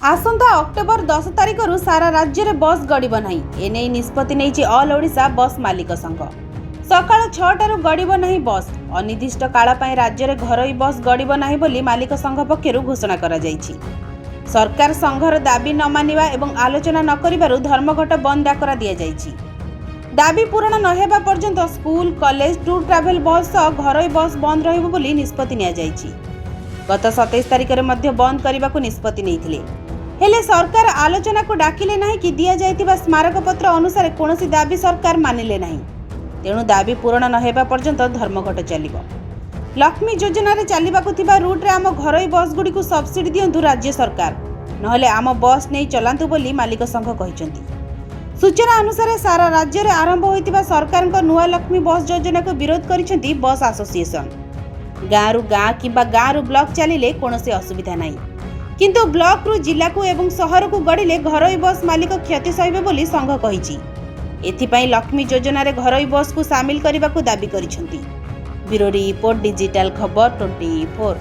ଆସନ୍ତା ଅକ୍ଟୋବର 10 ତାରିଖରୁ ସାରା ରାଜ୍ୟରେ ବସ୍ ଗଡ଼ିବ ନାହିଁ। ଏନେଇ ନିଷ୍ପତ୍ତି ନେଇଛି ଅଲ୍ ଓଡ଼ିଶା ବସ୍ ମାଲିକ ସଂଘ। ସକାଳ 6ଟାରୁ ଗଡ଼ିବ ନାହିଁ ବସ୍। ଅନିର୍ଦ୍ଦିଷ୍ଟ କାଳ ପାଇଁ ରାଜ୍ୟରେ ଘରୋଇ ବସ୍ ଗଡ଼ିବ ନାହିଁ ବୋଲି ମାଲିକ ସଂଘ ପକ୍ଷରୁ ଘୋଷଣା କରାଯାଇଛି। ସରକାର ସଂଘର ଦାବି ନ ମାନିବା ଏବଂ ଆଲୋଚନା ନ କରିବାରୁ ଧର୍ମଘଟ ବନ୍ଦ ଡାକରା ଦିଆଯାଇଛି। ଦାବି ପୂରଣ ନ ହେବା ପର୍ଯ୍ୟନ୍ତ school, college, tour travel bus ସହ ଘରୋଇ ବସ୍ ବନ୍ଦ ରହିବ ବୋଲି ନିଷ୍ପତ୍ତି ନିଆଯାଇଛି। ଗତ 27 ତାରିଖରେ ମଧ୍ୟ ବନ୍ଦ କରିବାକୁ ନିଷ୍ପତ୍ତି ନେଇଥିଲେ। ହେଲେ ସରକାର ଆଲୋଚନାକୁ ଡାକିଲେ ନାହିଁ କି ଦିଆଯାଇଥିବା ସ୍ମାରକପତ୍ର ଅନୁସାରେ କୌଣସି ଦାବି ସରକାର ମାନିଲେ ନାହିଁ। ତେଣୁ ଦାବି ପୂରଣ ନ ହେବା ପର୍ଯ୍ୟନ୍ତ ଧର୍ମଘଟ ଚାଲିବ। ଲକ୍ଷ୍ମୀ ଯୋଜନାରେ ଚାଲିବାକୁ ଥିବା ରୁଟ୍ରେ ଆମ ଘରୋଇ ବସ୍ଗୁଡ଼ିକୁ ସବସିଡି ଦିଅନ୍ତୁ ରାଜ୍ୟ ସରକାର, ନହେଲେ ଆମ ବସ୍ ନେଇ ଚଲାନ୍ତୁ ବୋଲି ମାଲିକ ସଂଘ କହିଛନ୍ତି। ସୂଚନା ଅନୁସାରେ, ସାରା ରାଜ୍ୟରେ ଆରମ୍ଭ ହୋଇଥିବା ସରକାରଙ୍କ ନୂଆ ଲକ୍ଷ୍ମୀ ବସ୍ ଯୋଜନାକୁ ବିରୋଧ କରିଛନ୍ତି ବସ୍ ଆସୋସିଏସନ। ଗାଁରୁ ଗାଁ କିମ୍ବା ଗାଁରୁ ବ୍ଲକ ଚାଲିଲେ କୌଣସି ଅସୁବିଧା ନାହିଁ, କିନ୍ତୁ ବ୍ଲକରୁ ଜିଲ୍ଲାକୁ ଏବଂ ସହରକୁ ଗଡ଼ିଲେ ଘରୋଇ ବସ୍ ମାଲିକ କ୍ଷତି ସହିବେ ବୋଲି ସଂଘ କହିଛି। ଏଥିପାଇଁ ଲକ୍ଷ୍ମୀ ଯୋଜନାରେ ଘରୋଇ ବସ୍କୁ ସାମିଲ କରିବାକୁ ଦାବି କରିଛନ୍ତି। ବ୍ୟୁରୋ ରିପୋର୍ଟ, ଡିଜିଟାଲ ଖବର 24।